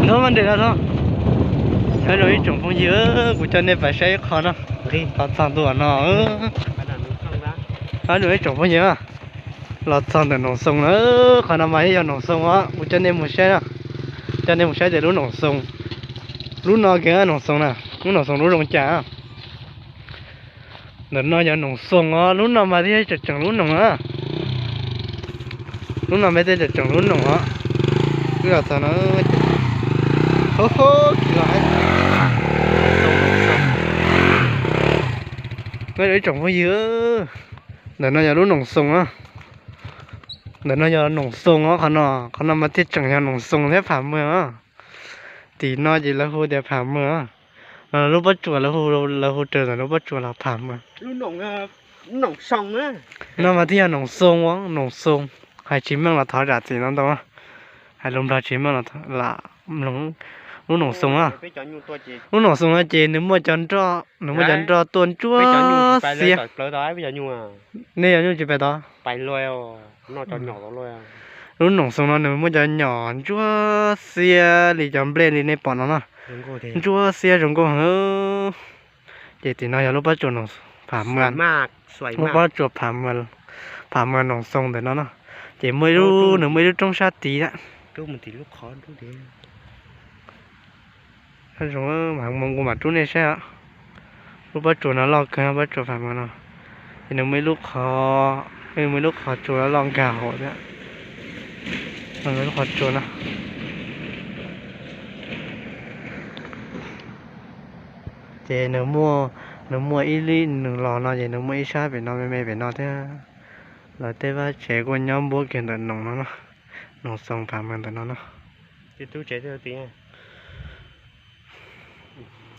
Txhob nres no txhob. Nyob zoo ib tsoom phooj ywg, kuv coj nej pais saib ib qho no, qhov txog ntua no. Nyob zoo ib tsoom phooj ywg, los txog ntawm Noom Xoo na. Qhov no mas yog Noom Xoo os, kuv coj nej mus saib no. Coj nej mus saib tias lub Noom Xoo, lub no kiag Noom Xoo na, lub Noom Xoo lub zoo cas. Ntawm no yog Noom Xoo os, lub no mas thiaj tseem tseem lub Noom na. Lub no mas thiaj tseem tseem lub Noom os. Wb los txog no, ho ho, kis los hais, ib tsoom phooj ywg, ntawm no yog lub Noom Xoo na. Ntawm no yog Noom Xoo os, qhov no, qhov no mas thiaj tseem yog Noom Xoo thiab Pham Mwas os. Tim no ces lawv hu tias Pham Mwas. Lub pob tsuas lawv hu, lawv hu raws ntawm lub pob tsuas los Pham Mwas. No mas thiaj yog Noom Xoo, Noom Xoo. Hais tsis meej los thov zam txim no ntau. Hais lus Nplog tsis meej los, lub Noom Xoo na. Lub Noom Xoo no ces nws muaj cov nroj, nws muaj cov nroj tuaj ntsuab xiab. Nej yog nyuj tsis pais tod? Lub Noom Xoo no nws muaj cov nyom ntsuab xiab li cov nplej li nej pom no na. Ntsuab xiab zoo nkauj heev. Ces tim no yog lub pob tsuas Pham Mwas, lub pob tsuas Pham Mwas Noom Xoo ntawm no na. Ces muaj ib lub, nws muaj ib lub roob sab tid lawm. Zoo, kuv mam rub nej saib. Lub pob tsuas no loj kawg, pob tsuas Pham Mwas no. Ces nws muaj ib lub qhov, nws muaj ib lub qhov tsua loj nkag hauv thiab. Lub qhov tsua no ces nws muaj, nws muaj ib lub, nws los no ces nws muaj ib sab pem no me me pem no thiab. Lawv tej vaj tsev kuj nyob npuab kiag ntawm Noom no, Noom Xoo Pham Mwas ntawm no no.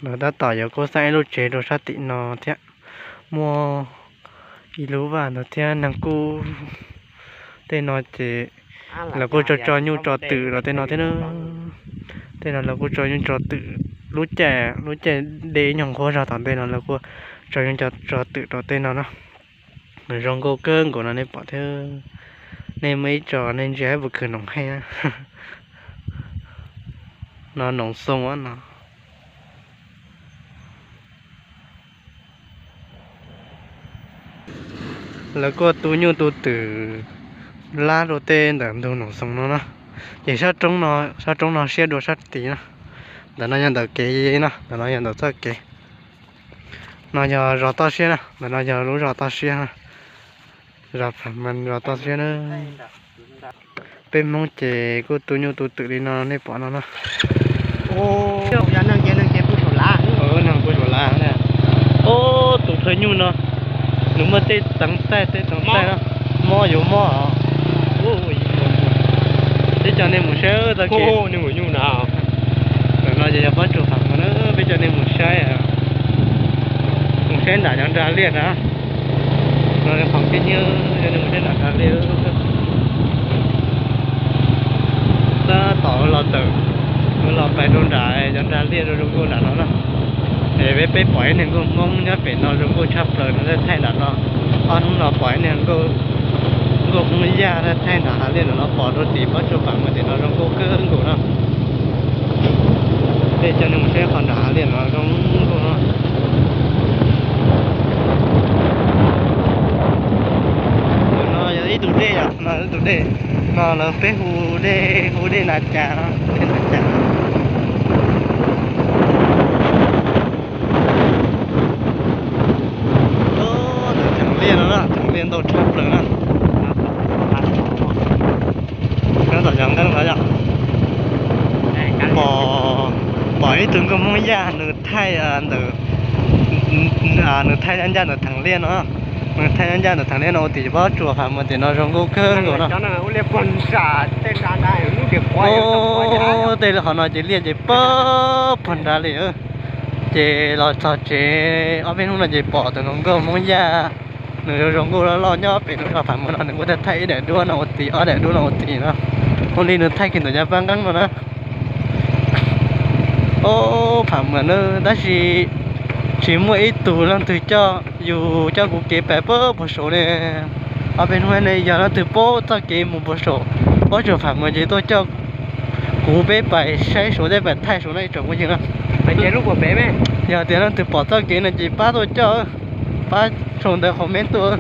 Lawv tab tom yuav kuj xeeb ib lub tsev rau sab tim no thiab. Muaj ib lub vaj ntawd thiab, neeg kuj, tej no ces lawv kuj tso tso nyuj tso twm rau tej no thiab na. Tej no lawv kuj tso nyuj tso twm. Lub caij, lub caij dej ib nyuag nqhuab zog tom ntej no lawv kuj tso nyuj tso twm rau tej no na. Nws zoo nkauj kawg nkaus no nej pom thiab. Nej muaj ib tso nej ntsia puas kws Noom Heej. No Noom Xoo no. Lawv kuj tu nyuj tu twm lab rau tej ntawm ntug Noom Xoo no na. Ces sab roob no, sab roob no siab dua sab tid na. Ntawm no yog ntawm kev no, ntawm no yog ntawm txoj kev. No yog zos toj siab na, ntawm no yog lub zos toj siab na. Zos Pham Mwas zos toj siab na. Peb Hmoob ces kuj tu nyuj tu twm li no nej pom no na. Neeg pw saum lav. Ob, tus thawj nyuj no, nws muaj tej teev taij tej teev taij no. Mob yuav mob. Peb coj nej mus saib txoj kev. Ntawm no ces yog pob tsuas Pham Mwas na, peb coj nej mus saib, mus saib nram cov nra liaj na. No qhov kev nyiab, coj nej mus saib nram nra liaj. Tab tom los tawm, los pais rau nram cov nra liaj rau zoo nkauj nram no na. Es peb pom ib niag nkauj Hmoob nyob pem no zoo nkauj tshaj plaws no, thaij nram no. Ob hnub no pom ib niag nkauj Hmoob Yaj thaij nram hav liaj no, pom rau tim pob tsuas Pham Mwas tim no zoo nkauj kawg nkaus no. Peb coj nej mus saib qhov nram hav liaj no zoo nkauj no. No yog ib tug dej, yog no ib tug dej, no lawv peb hu dej, hu dej Nas Cas no, dej Nas Cas. Ntawm theem liaj no na, theem liaj ntau tshaj plaws na. Nyob tom cov nqeeb no yom. Pom, pom ib tug nkauj Hmoob Yaj nws thaij ntawm, nws thaij ncaj ncaj ntawm theem liaj no. Nws thaij ncaj ncaj ntawm theem liaj no ua tim pob tsuas Pham Mwas tim no zoo nkauj kawg nkaus no. Tej qhov no ces liaj ces pab puag nrad li. Ces los txog tsev ob peb hnub no ces pom tus hluas nkauj Hmoob Yaj, nws zoo zoo nkauj loj loj nyob pem lub zos Pham Mwas no, nws kuj thaij thaij ib daim duab no ua tim, ob daim duab no ua tim no. Ua li nws thaij kiag ntawm cov paj nqeeb no na. Ob, Pham Mwas na, tab sis tsis muaj ib tug leej twg coj yus coj kuv kev pais puag saud ne. Ob peb hnub ne yog leej twg paub txoj kev mus puag saum pob tsuas Pham Mwas ces tuaj coj kuv Kuv peb pais saib saum, peb pais thaij saum no ib tsoom phooj ywg na. Yog tias leej twg pom txoj kev no ces pab tuaj coj, pab sau ntawv comment tuaj.